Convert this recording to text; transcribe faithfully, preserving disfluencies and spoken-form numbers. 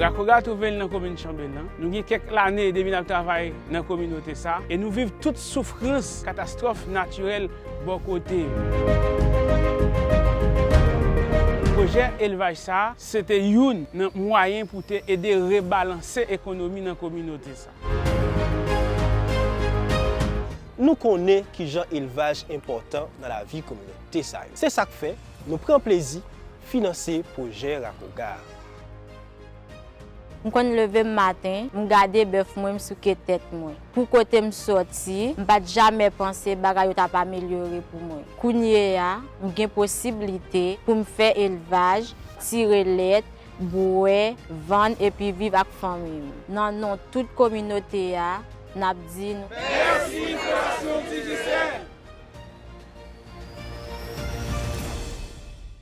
Rakoga twouve l nan komin Chanbelan. Nou gen kèk lane depi n ap travay nan kominote sa, e nou viv tout soufrans katastwòf natirèl bò kote yo. Pwojè elvaj sa a, se te youn nan mwayen pou te ede rebalanse ekonomi nan kominote sa. Nou konnen kijan elvaj enpòtan nan lavi kominote sa yo. Se sa k fè nou pran plezi finanse pwojè Rakoga a. M konn leve m maten, m gade bèf mwen, m souke tèt mwen. Pou kote m sòti, m pa t jamè panse bagay yo t ap amelyore pou mwen. Kounye a, m gen posiblite pou m fè elvaj, tire lèt, bwè, vann epi viv ak fanmi m. Nan non tout kominote a, n ap di nou mèsi Federasyon Digicel